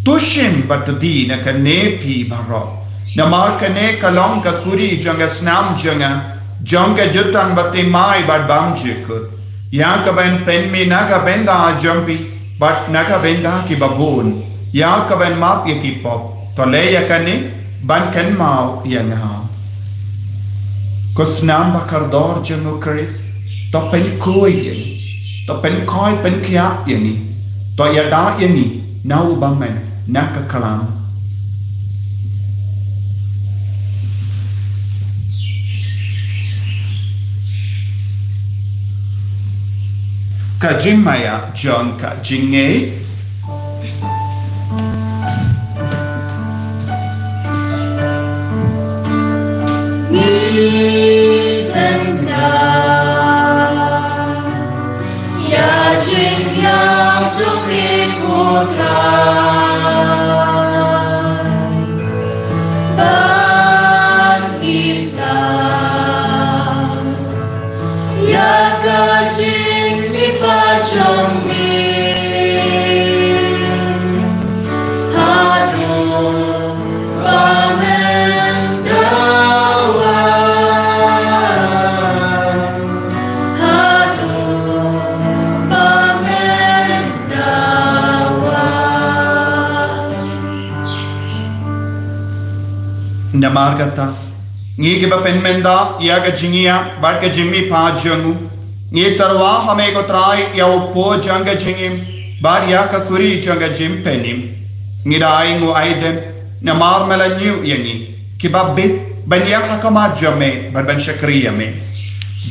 To shim bad to die na kane phi baroh, namar kane ka long ka kuri jong ka snam jong nga, jong ka jutang bathymmai bad bymjukut, ïa kaba yn pynmih na ka bynta jong phi bad na ka bynta kiba bun, ïa kaba yn map ïa ki pop. To leh ïa kane ban kynmaw ïa nga. Ko snam bakordor jong U Khrist, to pynkhuid ïa ngi, to pynkhuid pynkhiah ïa ngi, to ïada ïa ngi na u bymman na ka khlam. Ka jingmaïa jong ka jingngeit. Ngi pynbna ïa ka jingïap jong Me, ko Trai, bad ngi pynbna ïa ka jingmihpat jong Me, haduh ba Men da wan, haduh ba Men da wan. Namar kata, ngi kiba pynmynda ïa ka jingïap bad ka jingmihpat jong U, ngi tyrwa ha Me, ko Trai, ïa u kpu jong ka jingim bad ïa ka kuri jong ka jingpynim. Ngi da ainguh aidem namar Me la ñiew ïa ngi kiba bit ban ïaid ha khmat jong Me bad ban shakri ïa Me.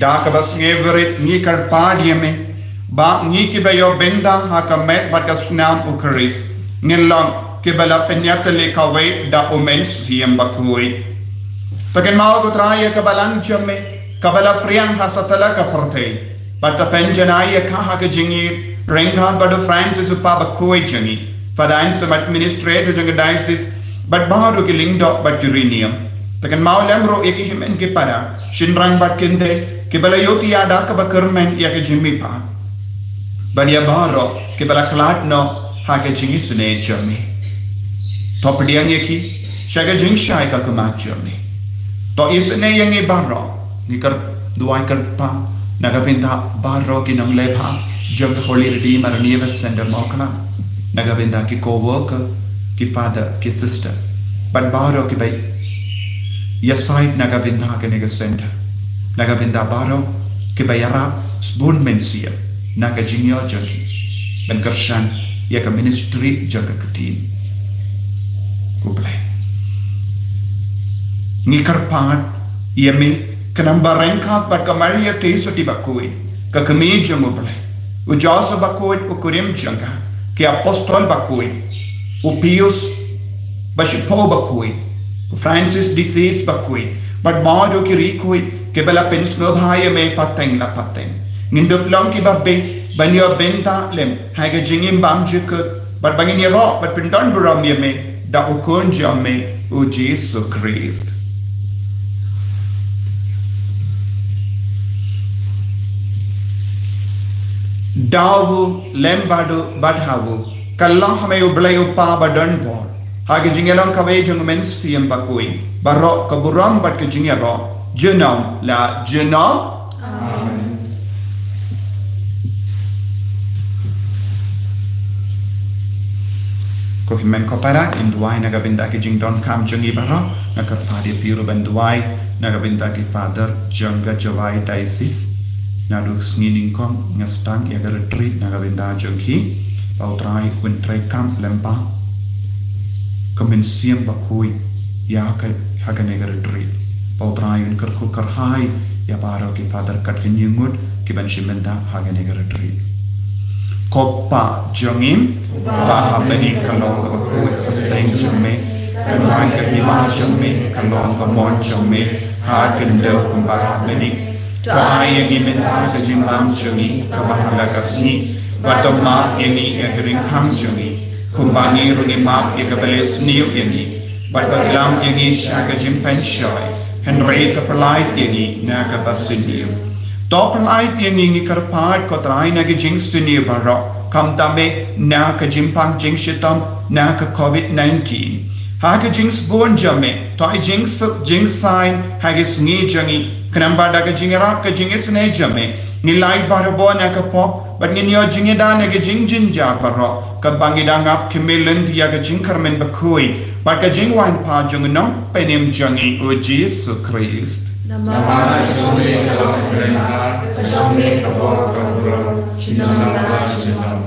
Da kaba sngewrit ngi kyrpad ïa Me ba ngi kiba ïoh bynta ha ka met bad ka snam U Khrist ngin long kiba la pynïatylli kawei da U Mynsiem Bakhuid. Te kynmaw ko Trai ïa ka balang jong me, kaba la pdiang ha satlak ka pyrthei. Bad to pynjanai ïa ka ha ka jingïeit ryngkat bad u Francis u kpa bakhuid jong ngi, Father Anselm administrator jong ka diocese, bad baroh ki lyngdoh bad ki riewniam. Te kynmaw lem ruh ïa ki hynmen ki para, shynrang bad kynthei, kiba la ïohi ïa da kaba kyrmen ïa ka jingmihpat. Bad ïa baroh kiba la khlad noh ha ka jingisynei jong me. To pdiang ïa ki sha ka jingshai ka khmat jong me. To isynei ïa ngi baroh, ngi kyrduwai kyrpad na ka bynta baroh ki nongleh bha jong ka Holy Redeemer Renewal Center Mawkhla, na ka bynta ki co-worker, ki father, ki sister, bad baroh kiba ïasaid na ka bynta kane ka center, na ka bynta baroh kiba ïarap sbun mynsiem na ka jingïoh jong ki ban kyrshan ïa ka ministry jong ka ktien U Blei. Ngi kyrpad ïa me, khnang ba ryngkat bad ka Maria Theisotti bakhuid, ka kmie jong U Blei, u Joseph bakhuid u kurim jong ka, ki apostol bakhuid, u Pius ba shiphew bakhuid, u Francis d'Assisi bakhuid, bad baroh ki riewkhuid kiba la pynsngewbha ïa me pateng la pateng. Ngin dup long kiba bit ban ïoh bynta lem ha ka jingim bymjukut, bad ba ngin ïaroh bad pyndonburom ïa me da u Khun jong me u Jisu Khrist. Da u, lem bad u, bad ha u, ka long ha me U Blei U Kpa badonbor, ha ka jingïalong kawei jong U Mynsiem Bakhuid, baroh ka burom bad ka jingïaroh junom la junom. Amen. Ko hynmen ko para, ngin duwai na ka bynta ki jingdonkam jong ngi baroh. Nga kyrpad ïa phi ruh ban duwai na ka bynta ki father jong ka Jowai Diocese. Naduh sngi nyngkong nga sdang ïa ka retreat na ka bynta jong ki. Ba U Trai un treikam lyngba ka Mynsiem Bakhuid ïa ka, ha kane ka retreat. Ba U Trai un kyrkhu kyrhai ïa baroh ki father kat ki ngut kiban shim bynta ha kane ka retreat. Ko Kpa jong ngi ba ha bneng, ka long kaba khuid ka kyrteng jong me, kan wan ka hima jong me, ka long ka mon jong me ha khyndew kumba ha bneng. To ai ïa ngi mynta ka jingbam jong ngi kaba ha la ka sngi, bad to map ïa ngi ïa ki ryngkang jong ngi, kumba ngi ruh ngi map ïa kiba leh sniew ïa ngi, bad wat lam ïa ngi sha ka jingpynshoi, hynrei to pyllait ïa ngi na kaba sniew. To pyllait ïa ngi, ngi kyrpad ko Trai, na ki jingsniew baroh, khamtam eh na ka jingpang jingshitom na ka covid nineteen. Ha ka jingsbun jong me, to ai jingsuk jingsain ha ki sngi jong ngi, khnang ba da ka jingïarap ka jingisynei jong me, ngin lait barabor na ka pop, bad ngin ïoh jingïada na ki jingjynjar baroh, katba ngi dang ap khmih lynti ïa ka jingkyrmen bakhuid bad ka jingwan pat jong u Nongpynim jong ngi u Jisu Khrist. Namar ka jong me ka long ka kyrhai, ka jong me ka bor ka burom, junom la junom.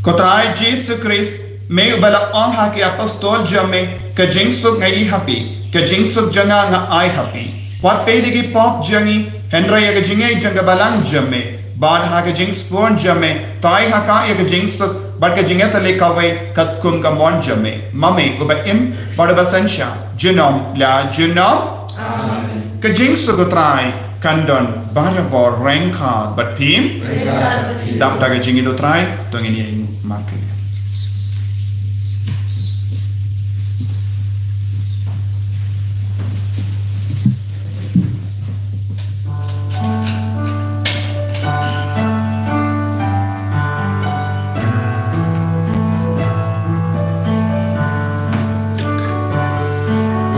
Ko Trai Jisu Khrist, me uba la ong ha ki apostol jong me, ka jingsuk nga ïoh ha phi, ka jingsuk jong nga nga ai ha phi. Wat peit ïa ki pop jong ngi, hynrei ïa ka jingïeit jong ka balang jong me, bad ha ka jingsbun jong me, to ai ha ka ïa ka jingsuk bad ka jingïatylli kawei katkum ka mon jong me, ma me uba im bad uba synshar junom la junom. Amen. Ka jingsuk U Trai kan don barabor ryngkat bad phi. Ryngkat bad phi. Dap da ka jingïeit U Trai, to ngin ïa ïeng markylliang.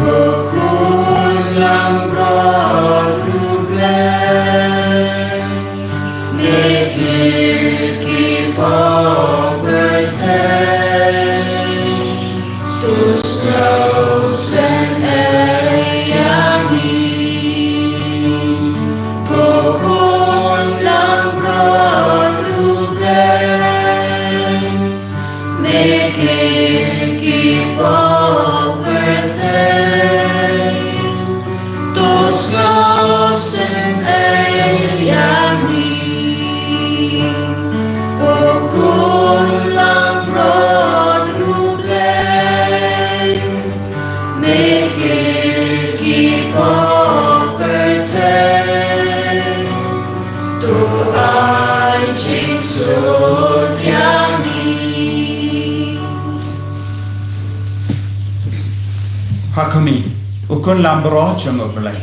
Ko Khun langbrot U Blei, me kyrkieh pop pyrthei, to sngewsynei ïa ngi. Ko Khun langbrot U Blei, me kyrkieh pop pyrthei, to sngewsynei Khun lamrot jong U Blei,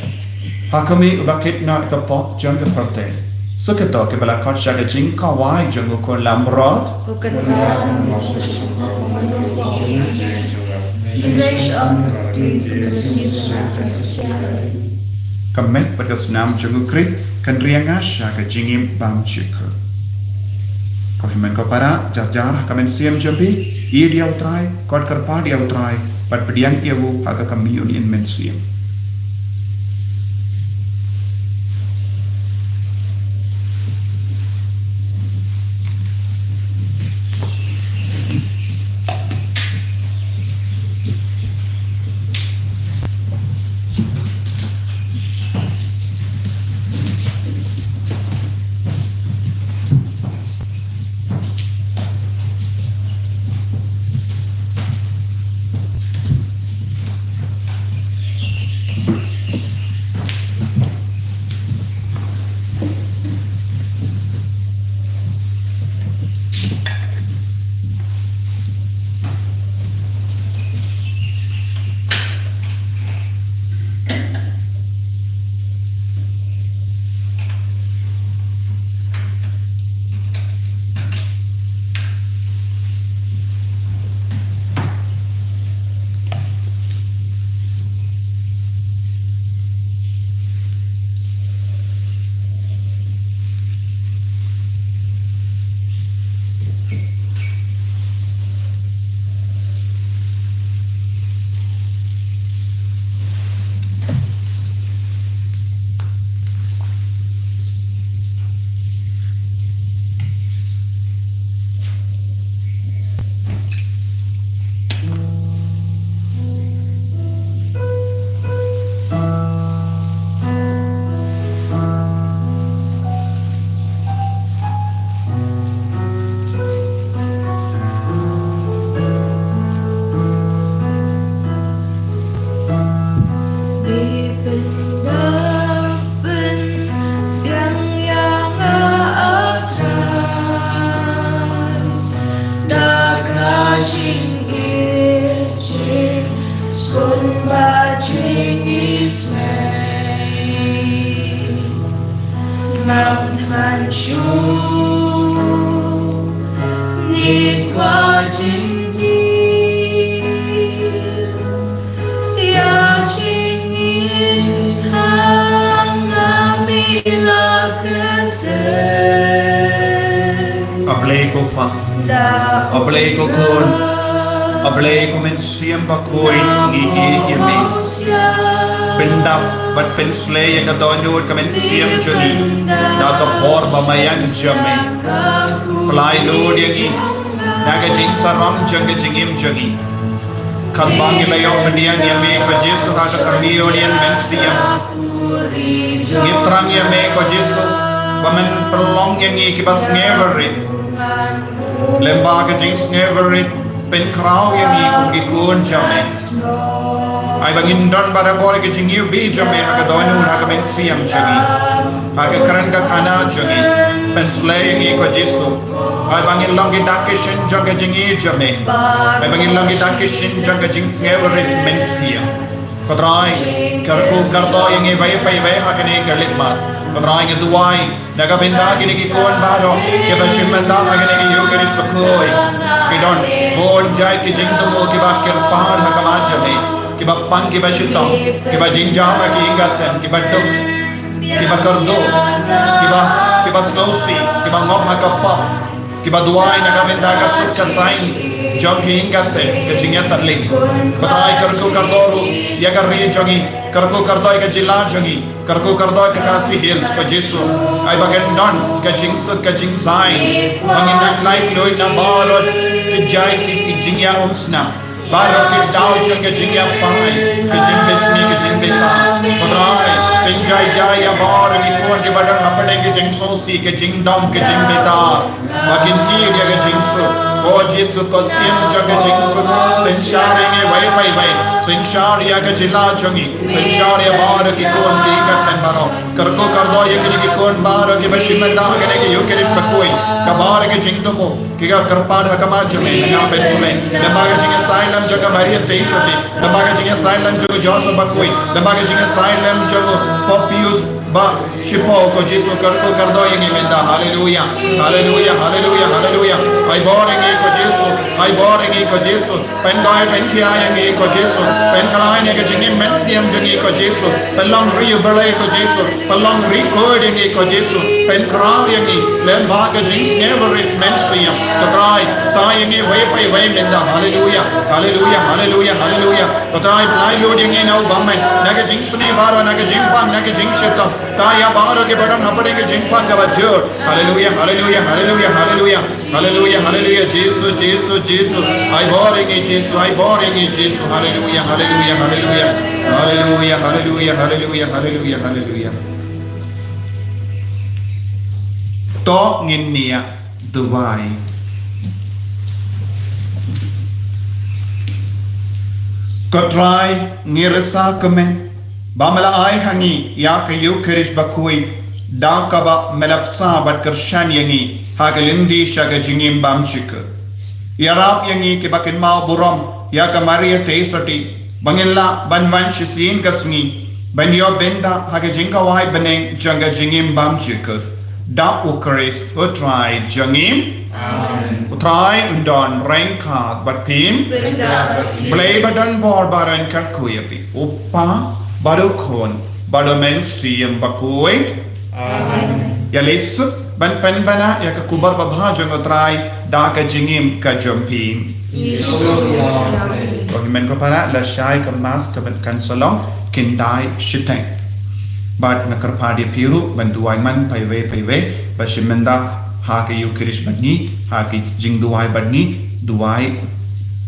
ha ka mih uba kit noh ïa ka pop jong ka pyrthei. Sa kito kiba la khot sha ka jingkhawai jong U Khun lamrot, u kynrad ka met bad ka snam jong U Khrist kan ri ïa nga sha ka jingim bymjukut. Ko hynmen ko para, jar jar ha ka mynsiem jong phi, ïeit ïa U Trai, khot kyrpad ïa U Trai, bad pdiang ïa u ha ka communion mynsiem. Pynbiang ïa nga, A Trai, da ka jingïeit, jingskhem bad jingisynei. Ngam thngan shuh, ngi kwah jingkyrkhu ïa jingim ha nga, me la kyrkhu. A Blei ko Pa, A Blei ko Khun, A Blei ko Mynsiem Bakhuid, ngi ïeit ïa me. Pyndap bad pynslei ïa ka dohnud ka mynsiem jong ngi da ka bor ba maïan jong me. Pynlait lut ïa ngi na ka jingsarong jong ka jingim jong ngi. Katba ngi la ïoh pdiang ïa me ko Jisu ha ka communion mynsiem, ngi thrang ïa me ko Jisu ba men pynlong ïa ngi kiba sngewrit. Lem ba ka jingsngewrit pynkhraw ïa ngi kum ki khun jong me. Ai ba ngin don barabor ka jingïohi jong me ha ka dohnud ha ka mynsiem jong ngi, ha ka kren ka khana jong ngi. Pynslei ïa ngi ko Jisu. Ai ba ngin long ki dak ki shin jong ka jingïeit jong me. Ai ba ngin long ki dak ki shin jong ka jingsngewrit mynsiem. Ko Trai, kyrkhu kyrdoh ïa ngi bad pynbeit ha kane ka leit mat. Ko Trai, nga duwai na ka bynta kine ki khun baroh kiba shim bynta ha kane ka Ïukharist bakhuid. Ki don bun jait ki jingthmu kiba kyrpad ha khmat jong me, kiba pang kiba shitom, kiba jynjar ha ki ïing ka sem, kiba duk, kiba kyrduh, kiba, kiba sngewsih, kiba ngop ha ka pop, kiba duwai na ka bynta ka suk ka saiñ jong ki ïing ka sem, ka jingïatylli. Ko Trai, kyrkhu kyrdoh ruh ïa ka ri jong ngi, kyrkhu kyrdoh ïa ka jylla jong ngi, kyrkhu kyrdoh ïa ka Khasi Hills ko Jisu. Ai ba kan don ka jingsuk ka jingsaiñ, ba ngin nang lait luid na baroh ki jait ki, ki jingïaumsnam, baroh ki daw jong ka jingïapai, ka jingbishni, ka jingbitar. Ko Trai, pynjai jai ïa baroh ki khun kiba don hapdeng ka jingsngewsih, ka jingdom, ka jingbitar. Ba kin ïoh ïa ka jingsuk. Ko Jisu, ko Syiem jong ka jingsuk, synshar ïa ngi bad pynbeit. Synshar ïa ka jylla jong ngi, synshar ïa baroh ki khun ki ïing ka sem baroh. Kyrkhu kyrdoh ïa kine ki khun baroh kiba shim bynta ha kane ka Ïukharist bakhuid. Kaba ïa ka jingthmu ki ka kyrpad ha khmat jong me, nga pynslem. Lyngba ka jingïasaid lem jong ka Maria Theisotti, lyngba ka jingïasaid lem jong u Joseph bakhuid, lyngba ka jingïasaid lem jong u Pope Pius ba shiphew, ko Jisu, kyrkhu kyrdoh ïa ngi mynta. Haleluya. Haleluya, haleluya, haleluya. Ai bor ïa ngi, ko Jisu. Ai bor ïa ngi, ko Jisu. Pyndonkam, pynkhia ïa ngi, ko Jisu. Pynkhlaiñ ïa ka jingim mynsiem jong ngi, ko Jisu. Pynlong ri U Blei, ko Jisu. Pynlong ri khuid ïa ngi, ko Jisu. Pynkhraw ïa ngi lyngba ka jingsngewrit mynsiem, ko Trai. Thaw ïa ngi iwei pa iwei mynta. Haleluya. Haleluya, haleluya, haleluya. Ko Trai, pynlait lut ïa ngi na u bymman, na ka jingsniew baroh, na ka jingpang, na ka jingshitom. Thaw ïa baroh kiba don hapdeng ka jingpang kaba jur. Haleluya, haleluya, haleluya, haleluya. Haleluya, haleluya, Jisu, Jisu, Jisu. Ai bor ïa ngi, Jisu, ai bor ïa ngi, Jisu. Haleluya, haleluya, haleluya. Haleluya, haleluya, haleluya, haleluya, haleluya. To ngin ïa duwai. Ko Trai, ngi risa kumne ba me la ai ha ngi ïa ka Ïukharist bakhuid, da kaba me la bsa bad kyrshan ïa ngi ha ka lynti sha ka jingim bymjukut. Ïarap ïa ngi kiba kynmaw burom ïa ka Maria Theisotti, ba ngin lah ban wan shisien ka sngi ban ïoh bynta ha ka jingkhawai bneng jong ka jingim bymjukut. Da U Khrist U Trai jong ngi. Amen. U Trai un don ryngkat bad phi. Ryngkat bad phi. Blei ba don bor baroh un kyrkhu ïa phi, U Kpa bad U Khun bad U Mynsiem Bakhuid. Amen. Ïa lei suk ban pynbna ïa ka khubor babha jong U Trai da ka jingim ka jong phi. Ko hynmen ko para, lashai ka Mass ka ban kan sa long khyndai shiteng. Bad nga kyrpad ïa phi ruh ban duwai man pa iwei pa iwei ba shim bynta ha ka Ïukharist bad ngi, ha ka jingduwai bad ngi, duwai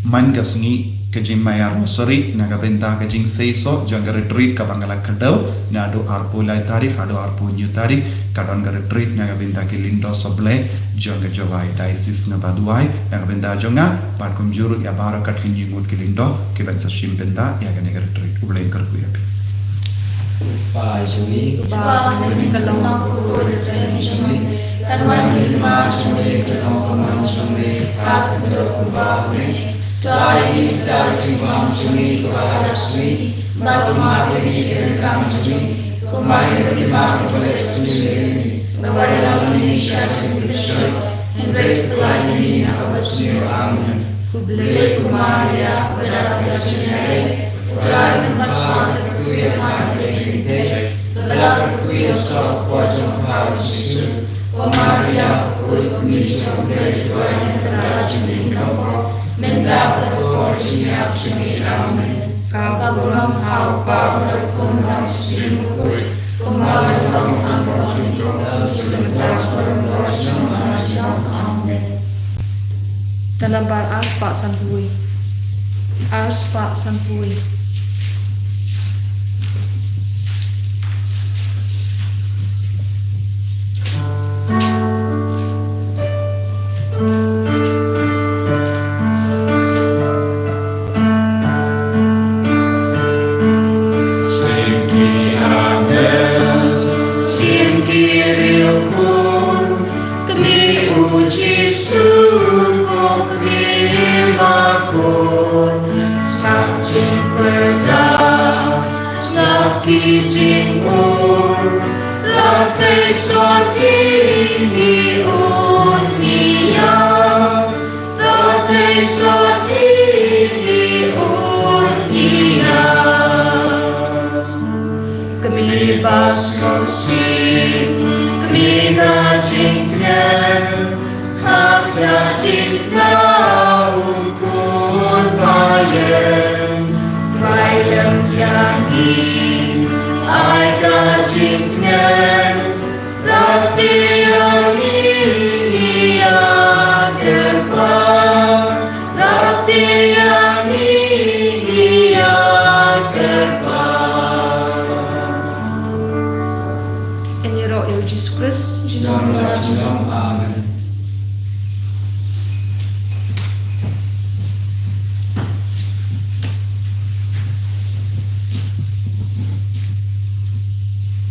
man ka sngi ka jingmaïa Rosary na ka bynta ka jingseisoh jong ka retreat kaba nga la kdew, naduh arphew lai tarik haduh arphew hynñiew tarik, ka don ka retreat na ka bynta ki lyngdoh saw blei jong ka Jowai Diocese. Nga ba duwai na ka bynta jong nga bad kumjuh ruh ïa baroh katto katne ngut ki lyngdoh kiban sa shim bynta ïa kane ka retreat. U Blei un kyrkhu ïa phi. Kpa jong ngi, uba ha bneng, ka long ka kyrteng jong me, kan wan ka hima jong me, kan long ka mon jong me ha ka khyndew kumba ha bneng. To ai ïa ngi mynta ka jingbam jong ngi kaba ha ka sngi, bad to map ïa ngi ki ryngkang jong ngi, kumba ngi ruh ngi map ïa kiba leh ka sniew ïa ngi, bad wat ïalam ïa ngi sha ka jingpynshoi, hynrei to pyllait ïa ngi na kaba sniew. Amen. Khublei ko Maria, kaba dap ka jingïarap, U Trai u don bad pha, la kyrkhu ïa pha ha ki kynthei, bad la kyrkhu ïa u saw ka por jong pha, U Jisu. Ko Maria bakhuid, ko Kmie jong U Blei, to duwai ïa ngi kita kiba sah ïing ka pop, mynta bad ha ka por jingïap jong ngi. Amen. Ka burom ha U Kpa bad ha U Khun bad ha U Mynsiem Bakhuid, kumba ka long ha ka por jong ngi, kumjuh ruh mynta bad ha ka por jong ngi. Amen. Ka nambar ar spah sanphew wei. Ar spah sanphew wei. Sngewthuh ïa ngi, sngewthuh ïa u Kpa, Kmie U Jisu, ko Kmie bakhuid, sngap jingpyrta, sngap ki jingmut, Raptheisotti ngi un ngi ïa, Raptheisotti ngi un ngi ïa. Kmie ba sngewsih, Kmie ka jingtngen, ha ka ktien na u Khun ba ïeng, rai lem ïa ngi, ai ka jingtngen, Raptheisotti ngi ïa kyrpad, Raptheisotti ngi ïa kyrpad. Yn ïaroh ïa U Jisu Khrist. Junom la junom. Amen.